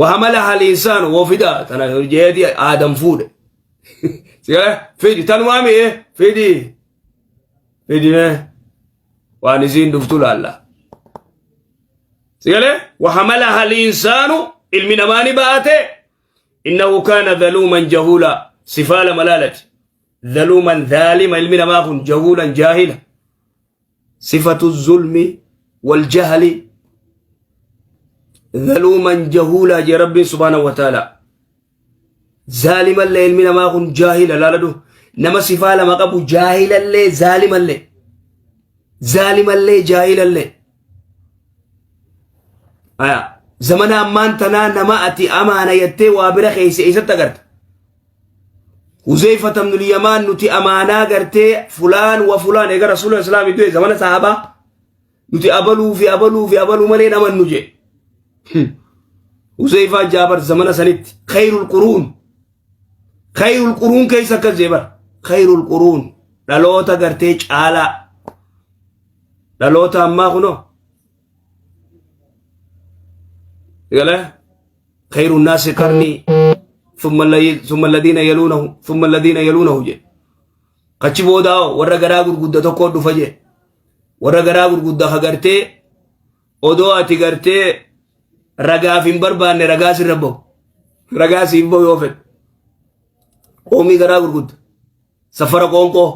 Wahamala hal insaanu woo fida tana jeeti aadam fuudhe. Sigale fidi tanumaa mi'e fidi fidi mee waan isiin dhuftu laalla. Sigale wahamala hal insaanu ilmi namaa ni baate innahu kaana dhaluuman jahuula sifaa lama laalati. Dhaluuman dhaalima ilmi namaa kun jahuulan jaahila. Sifatu zulmi wal jahli zaluuman jahuulaa jee rabbiin subhaanahu wa ta'ala. Zaalimallee ilmi namaa kun jaahila laaladhu. Nama sifaa lama qabu jaahilallee zaalimallee. Zaalimallee jaahilallee. Aya zamana ammaan tanaa nama ati amaana jettee waa bira keessa eessatti agarta? Huzeyfata ibnul Yamaan nuti amaanaa gartee fulaan wa fulaan eega rasuula islaamii du'e zamana sahabaa nuti abaluu fi abaluu fi abaluu malee hin amannu jee. Huzeyfaa Jaabar zamana sanitti khayrul quruun khayrul quruun keessa akkas jee bar khayrul quruun dhaloota gartee caalaa dhaloota ammaa kunoo galee khayru naasi qarnii thumma alladhiina yaluunahu thumma alladhiina yaluunahu jedhe kachi boodaa warra garaa gurgudda tokko dhufa jedhe warra garaa gurgudda ka gartee odoo ati gartee ragaaf hin barbaanne ragaa sirra bahu ragaa siif bahu yoo fedhe qoomii garaa gurgudda safara qoonqoo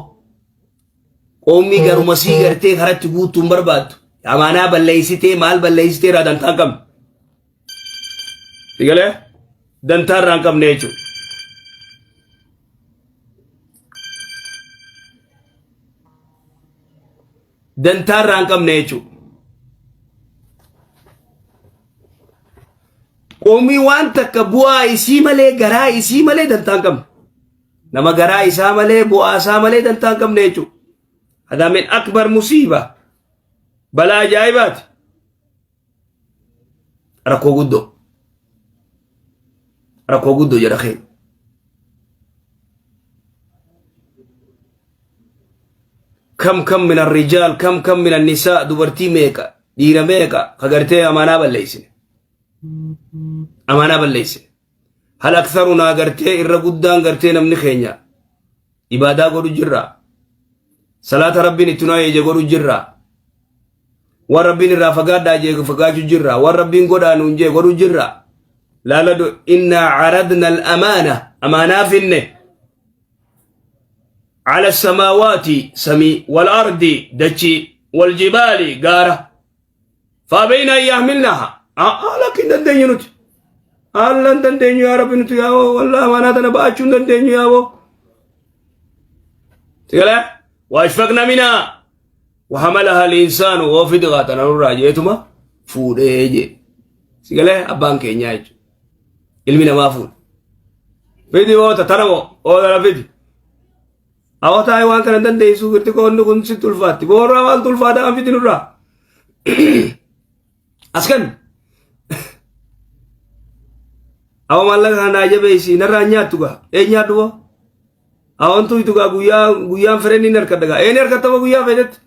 qoomii garuma sii gartee karatti guutuu hin barbaaddu amaanaa balleessitee maal balleessitee irraa dantaa hin qabne Sigalee dantaa irraa hin qabne jechuudha. Dantaa irraa hin qabne jechuudha. Qoomii waan takka bu'aa isii malee garaa isii malee dantaa hin qabne. Nama garaa isaa malee bu'aa isaa malee dantaa hin qabne jechuudha. Hadaa min akbar musiiba. Balaa ajaa'ibaati. Rakkoo guddoo. Rakkoo guddoo jedha keenya. Kam kam min arrijaal kam kam min annisaa dubartii meeqa dhiira meeqa ka gartee amaanaa balleessine. Amaanaa balleessine. Hal aktharunaa gartee irra guddaan gartee namni keenya ibaadaa godhu jirra. Salaata rabbiin itti nu ajaje godhu jirra. Waan rabbiin irraa fagaadhaa jee fagaachuu jirra. Waan rabbiin godhaa nuun jee godhu jirra. Laaladu innaa caradna al-amaana amaanaa finne. على السماوات سمي والأرض دتشي والجبال قارة فأبين أن يحملنها لكن dandeenyu nuti haala hin dandeenyu yaa rabbi nuti yaa wallahi amaanaa tana baachuu hin dandeenyu yaa boo sigalee waashfaqna minaa wahamalaha al-insaanu woo fidi qaatana nurraa jeetuma fuudhee jee sigalee abbaan keenyaa jechuudha ilmi namaa fuudhe fidi boota tana moo oodana fidi Hawataa waan kana dandeessu firti qoonni kun sitti ulfaatti. Boorraa maaltu ulfaata kan fidi nurraa? As kan. Awa maallaqa kana naa jabeessi narraa hin nyaattu gaa. Ee nyaadhu boo. Awan tuytu gaa guyyaa guyyaan fireen ni harkadha gaa. Ee ni harkattama guyyaa feetetti.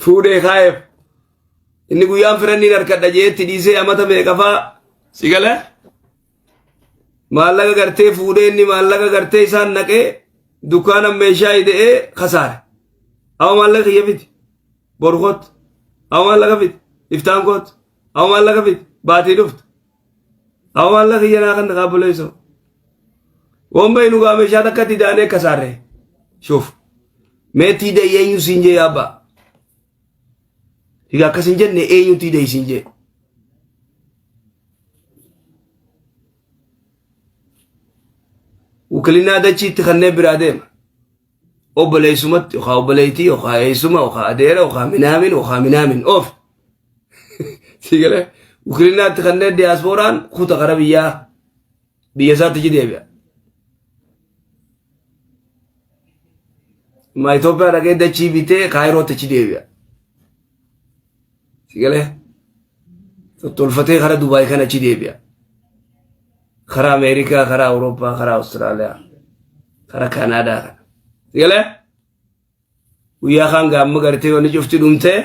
Fuudhee kaa'eef. Inni guyyaan fireen ni harkadha jeetti dhiisee amata meeqafaa si galee. Maallaqa gartee fuudhee inni maallaqa gartee isaan naqee dukkaana meeshaa ida'ee kasaare. Awa maallaqa kiyya fidi. Boru kootu. Awa maallaqa fidi. Iftaan kootu. Awa maallaqa fidi. Baatii dhuftu. Awa maallaqa kiyya naa kan kaabboleessoo. Wombee nu gaa meeshaa takka itti daanee kasaare. Shuuf. Meetii da'ii eenyu siin jee abbaa. Egaa akkas hin jenne eenyutu da'ii siin jee. Wukilinaa dachiitti kanneen biraa deema. Obboleessumatti yookaan obboleettii yookaan eessuma yookaan adeera yookaan minaamin yookaan minaamin oof. Siigalee wukilinaatti kanneen diyaaspooraan kuta kara biyyaa biyya isaatti achi deebi'a. Ma Itoophiyaa dhaqee dachii bitee Kaayirootti achi deebi'a. Sigalee tottolfatee kara Dubaay kana achi deebi'a. Karaa Ameerikaa, karaa Awurooppaa, karaa Awustiraaliyaa, karaa Kaanaadaa kana. Sigalee guyyaa kaan gaamma gartee wanni cufti dhumtee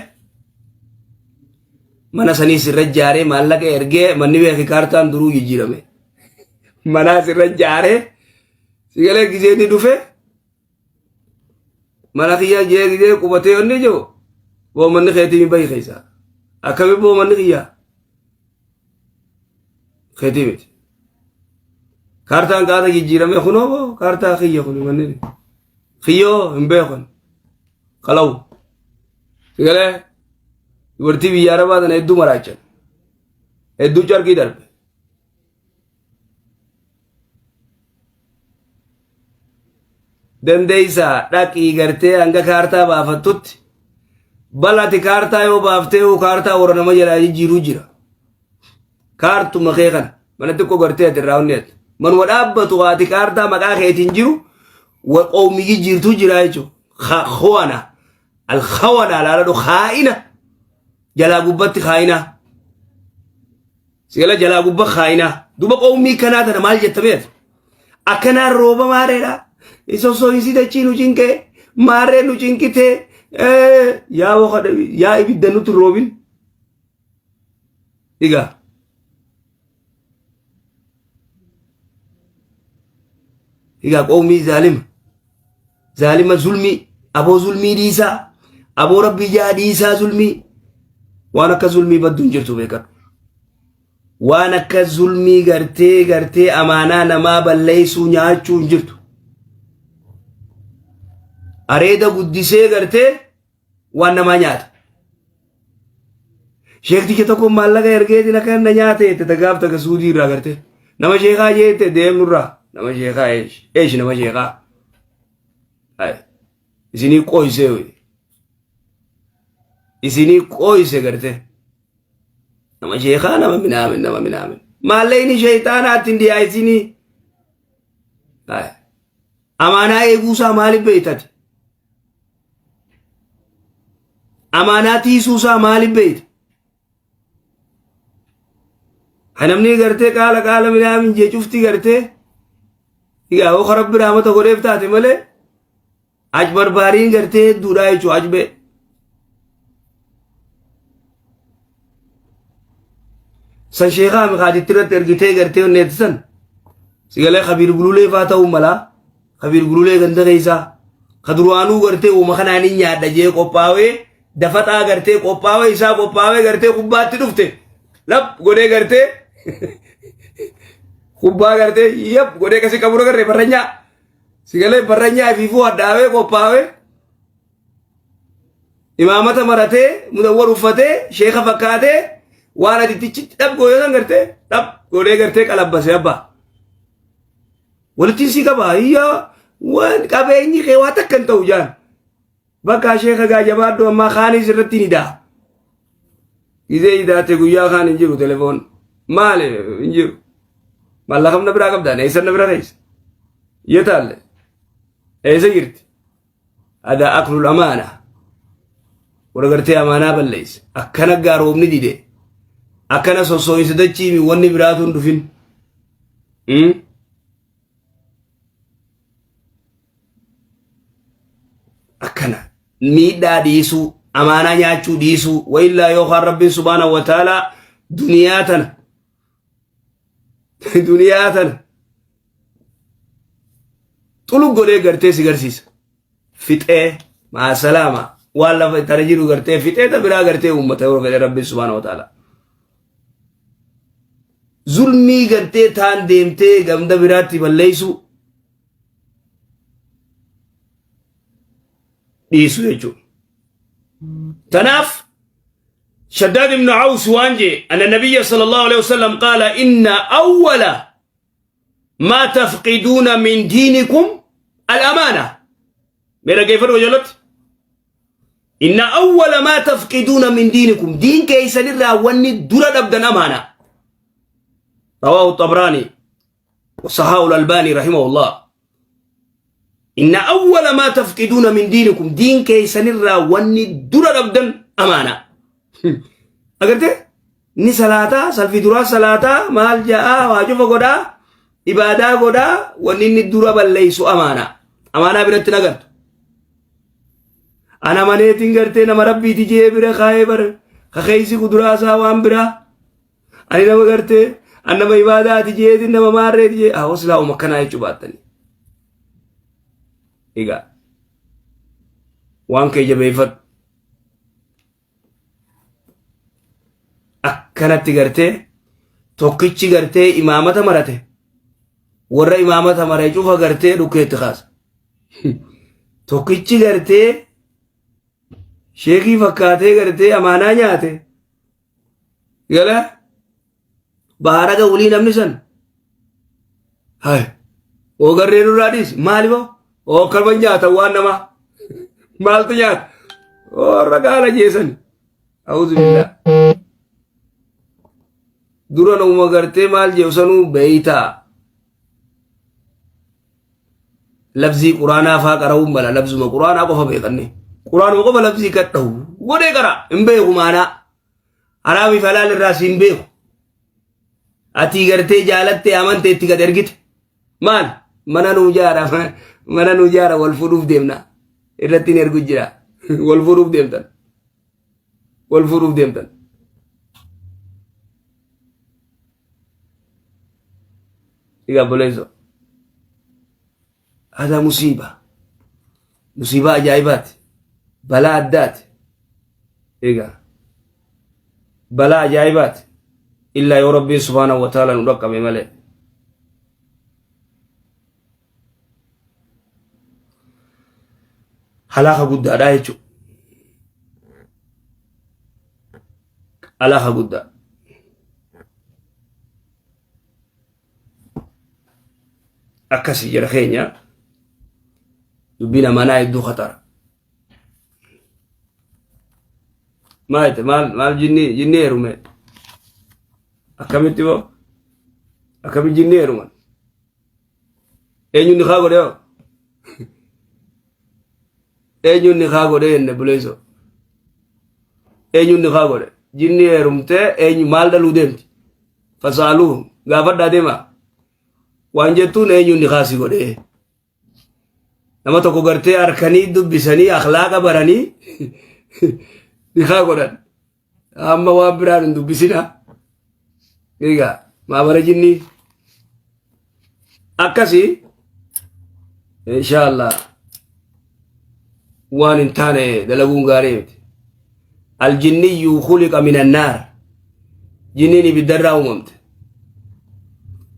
Mana saniis irra jaaree maallaqa ergee manni beeki kaartaan duruu jijjiirame. Manaas irra jaaree sigalee gizee inni dhufe mana kiyya jee gizee qubatee inni jiru boo manni keetii bahi keessa. Akkami boo manni kiyya keetii miti. Kaartaan qaata jijjiirame kunoo boo kaartaa kiyya kun manni kiyyoo hin beekan qalawu. Sigalee dubartii biyya arabaa tana hedduu maraachan. Hedduu carqii darbe. Dandeessaa dhaqii gartee hanga kaartaa baafattutti bal ati kaartaa yoo baaftee yoo kaartaa warra nama jalaa jijjiiruu jira. Kaartuma kee kana mana xiqqoo gartee ati irraa onneetu. Manuma dhaabbatu ati kaartaa maqaa keetiin jiru qoomii jijjiirtuu jira jechuudha. Khawana alkhawana laaladhu khaa'ina jalaa gubbatti khaa'ina. Sigala jalaa gubba khaa'ina. Duba qoomii kanaa tana maal jetta beektu? Akkanaan rooba maareedha. Sossooyinsi dachii nu cinqee maarree nu cinqitee yaa yaa ibidda nutti roobin. Egaa egaa qoomii zaalima zaalima zulmii aboo zulmii dhiisaa aboo rabbii jaa dhiisaa zulmii waan akka zulmii baddu hin jirtu beekadhu. Waan akka zulmii gartee gartee amaanaa namaa balleessuu nyaachuu hin jirtu. Areeda guddisee gartee waan namaa nyaata. Sheekticha tokko maallaqa ergeetiin akka na nyaate jette ta gaaf takka suudii irraa garte. Nama sheekaa jeette deemnurraa. Nama sheekaa eesh. Eesh nama sheekaa. Hai. Isinii qooysee hoyi. Isinii qooyse garte. Nama sheekaa nama minaamin nama minaamin. Maallaqni sheeyxaanaatti hin dhiyaayisinii. Hai. Amaanaa eeguusaa maaliif beektati? Amaanaa tiisuu isaa maaliif beeyta? Ha namni gartee qaala qaala minaamin jee cufti gartee egaa yoo rabbi rahmata godheef taate malee ajbarbaariin gartee hedduudha jechuudha ajbee. San sheekaa mikaatitti irratti ergitee gartee onneetti san sigalee kabiir gululee faa ta'uu malaa. Kabiir Gululee ganda keessaa ka duraanuu gartee uuma kanaan hin nyaadha jee qophaawee dafaxaa gartee qophaawee isaa qophaawee gartee kubbaatti dhufte lap godhee gartee kubbaa gartee yap godhee kasi qabura gartee barranyaa sigalee barranyaa ifiifuu hadhaawee qophaawee imaamata maratee mudawwar uffatee sheeka fakkaatee waan ati tichitti dhab gooyoo san gartee dhab godhee gartee qalabbase abbaa. Walitti si qaba hiyyaa waan qabeenyi kee waa takka hin ta'u jaan. Bakka sheeka gaa jabaadhu ammaa kaanis irratti ni daa. Gizee idaate guyyaa kaan hin jiru telefoon. Maali hin jiru. Maallaqam na biraa qabdaan eessa na bira keessa. Yetaalle eessa jirti. Adaa aklul amaana. Warra gartee amaanaa balleesse. Akkana gaaroomni dide. Akkana sossooyinsa dachiimi wanni biraatu hin dhufin. Akkana miidhaa dhiisuu amaanaa nyaachuu dhiisuu wayillaa yookaan rabbiin subhaanahu wa ta'aalaa duniyaa tana duniyaa tana xulu godhee gartee si garsiisa. Fixee maasalaama waan lafa tana jiru gartee fixee ta biraa gartee uummata yoo fedhe rabbiin subhaanahu wa ta'aalaa. Zulmii gartee taan deemtee gamda biraatti balleessuu dhiisu jechuudha. Tanaaf Shaddaad ibn Aws waan jee anna nabiyya sallallahu alaihi wasallam qaala inna awwala maa tafqiduuna min diinikum al-amaana. Mee dhaggeeffadhu jalatti. Inna awwala maa tafqiduuna min diinikum diin keessanirraa wanni dura dhabdan amaana. Rawaahu Xabraani wasahaa'u al-Albaani rahimahullah. Inna awwala maa tafqiduuna min diinikum diin keessanirraa wanni dura dhabdan amaana. Agartee? Ni salaataa salfii duraa salaataa maal ja'aa waa cufa godhaa ibaadaa godhaa wanni inni dura balleessu amaana. Amaanaa biratti hin agartu. Ana maneetiin gartee nama rabbiiti jee bira kaa'ee bara. Ka keeysi kuduraa isaa waan biraa. Ani nama gartee an nama ibaadaati jeetiin nama maarreeti jee haa silaa uma akkanaa jechuu baattanii. Egaa waan kee jabeeffadhu. Akkanatti gartee tokkichi gartee imaamata marate warra imaamata mare cufa gartee dhukkeetti kaasa. Tokkichi gartee sheekii fakkaatee gartee amaanaa nyaate gala baaraga wulii namni san hay oo garree nurraa dhiisi maali boo oo kalma nyaata waan namaa maaltu nyaata warra gaala jeesan a'uuzu billah dura nama gartee maal jeesu sanuu beeytaa Labzii quraanaa faa qara'uun mala labzuma quraanaa qofa beekanne. Quraanuma qofa labzii kadhahu godhee qara hin beeku maanaa. Haraamii fi halaal irraa si hin beeku. Atii gartee jaalattee amantee itti gad ergite. Maal mana nuu jaara mana nuu jaara wal fuudhuuf deemna. Irratti hin ergu jira. Wal fuudhuuf deemtan. Wal fuudhuuf deemtan. Egaa obboleessoo. Hadaa musiiba. Musiibaa ajaa'ibaati. Balaa addaati. Egaa balaa ajaa'ibaati. Illaa yoo Rabbiin subhaanahu wa ta'ala nu dhaqqabe malee. Halaaka guddaadha jechuudha. Halaaka guddaa. Akkasii jara keenya dubbiin amanaa hedduu khatara. Maal jette maal maal jinni jinni heerume akkamitti boo akkamitti jinni heeruman eenyuun nikaa godhee hoo eenyuun nikaa godhee jenne buleessoo eenyuun nikaa godhe jinni heerumtee eenyu maal dhaluu deemti fasaaluhum gaafadhaa deemaa waan jettuun eenyuun nikaa si godhee nama tokko gartee harkanii dubbisanii akhlaaqa baranii nikaa godhan amma waan biraan hin dubbisina egaa maabara jinnii akkasii inshaallah waan hin taane dalaguun gaarii miti aljinniyyuu khuliqa min annaar jinniin ibiddarraa uumamte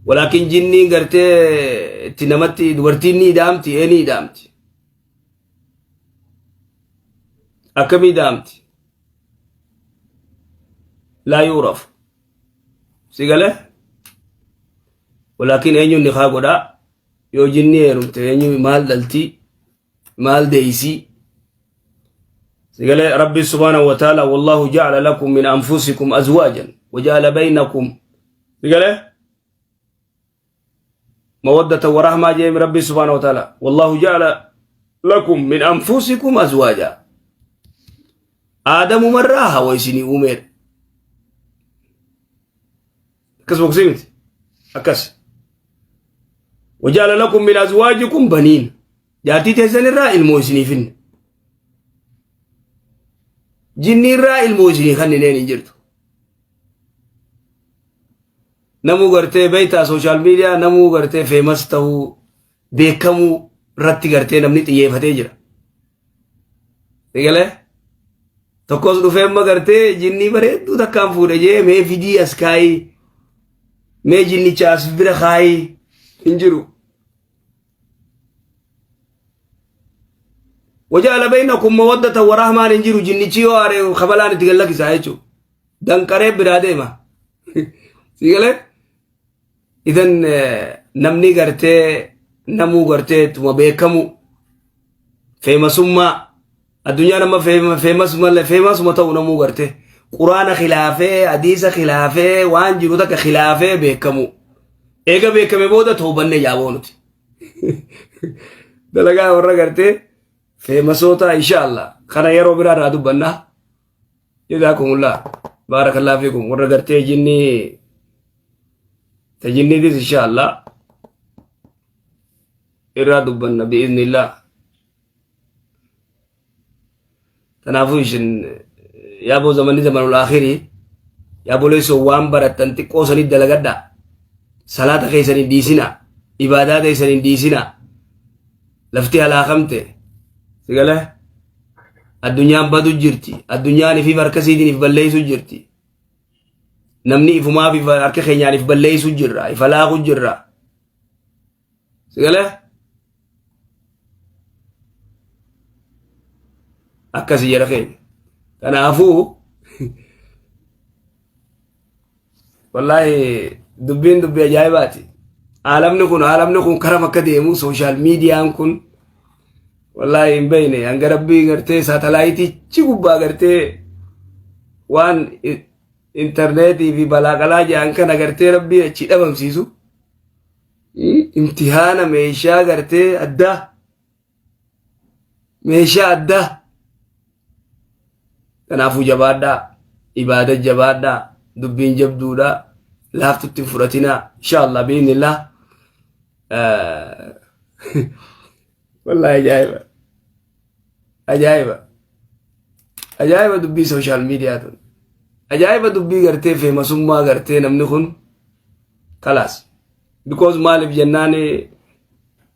walaakin jinniin gartee itti namatti dubartiin ni ida'amti ee ni ida'amti akkamii ida'amti laa yuurafu si gale walaakin eenyuun nikaa godhaa yoo jinni heerumte eenyu maal dhaltii maal deeysii si gale rabbi subhaanahu wa ta'ala wallahu ja'ala lakum min anfusikum azwaajan wa ja'ala baynakum si gale mawaddatan wa rahmaa jeemi rabbi subhaanahu wa ta'ala wallahu ja'ala lakum min anfusikum azwaaja aadamumarraa hawa isinii uumeedha akkas boksii miti akkas waja'ala lakum min azwaajikum baniin jaartii teessan irraa ilmoo isinii finne jinni irraa ilmoo isinii kannineen hin jirtu namuu gartee beektaa sooshaal miidiyaa namuu gartee feemas ta'uu beekamuu irratti gartee namni xiyyeeffatee jira. Egalee tokkos dhufee amma gartee jinnii bareedduu takkaan fuudhe jee mee fidii as kaayii mee jinnicha as bira kaayii hin jiru. Waja'ala baynakum mawaddatan wa rahmaan hin jiru jinnichi yoo aare kabalaan itti gad lakkisaa jechuudha. Danqaree biraa deema. Si galee? Idan namni gartee namuu gartee tuma beekamu feemasummaa addunyaan amma feemas malee feemasuma ta'u namuu gartee quraana khilaafee hadiisa khilaafee waan jiru takka khilaafee beekamu. Eega beekame booda toobanne yaaboo nuti. Dalagaa warra gartee feemasoota insha Allah kana yeroo biraa irraa dubbannaa. Jazaakumullah. Baarakallahu fiikum. Warra gartee jinnii ta jinniitis insha Allah irraa dubbanna bi'iznillah. Kanaafuu isin Yaaboo zamanni zamanul akhirii yaaboleessoo waan barattan xiqqoo sanii dalagadhaa. Salaata keessan hin dhiisinaa. Ibaadaa teessan hin dhiisinaa. Lafti halaakamte. Sigalee addunyaan badu jirti. Addunyaan ifiif harka isiitiin if balleessu jirti. Namni ifumaaf if harka keenyaan if balleessu jirra. If halaaku jirra. Sigalee akkasi jara keenya. Kanaafuu wallaahi dubbiin dubbii ajaa'ibaati. Aalamni kun karam akka deemu sooshaal miidiyaan kun wallaahi hin beekne hanga rabbii gartee saatalaayitichi gubbaa gartee waan intarneetii fi balaaqalaa jedhan kana gartee rabbii achi dhabamsiisu. Imtihaana meeshaa gartee addaa meeshaa addaa. Kanaafuu jabaadhaa, ibaada jabaadhaa, dubbiin jabduudha, laaftutti hin fudhatinaa, insha Allah bi'iznillah. Wallaahi ajaa'iba. Ajaa'iba. Ajaa'iba dubbii sooshaal miidiyaa tun. Ajaa'iba dubbii gartee feemasummaa gartee namni kun kalaas. Because maaliif jennaan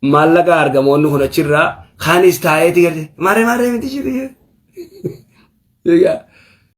maallaqa argamoonni kun achirraa kaanis taa'eeti gartee maarree maarree miti jiru. Egaa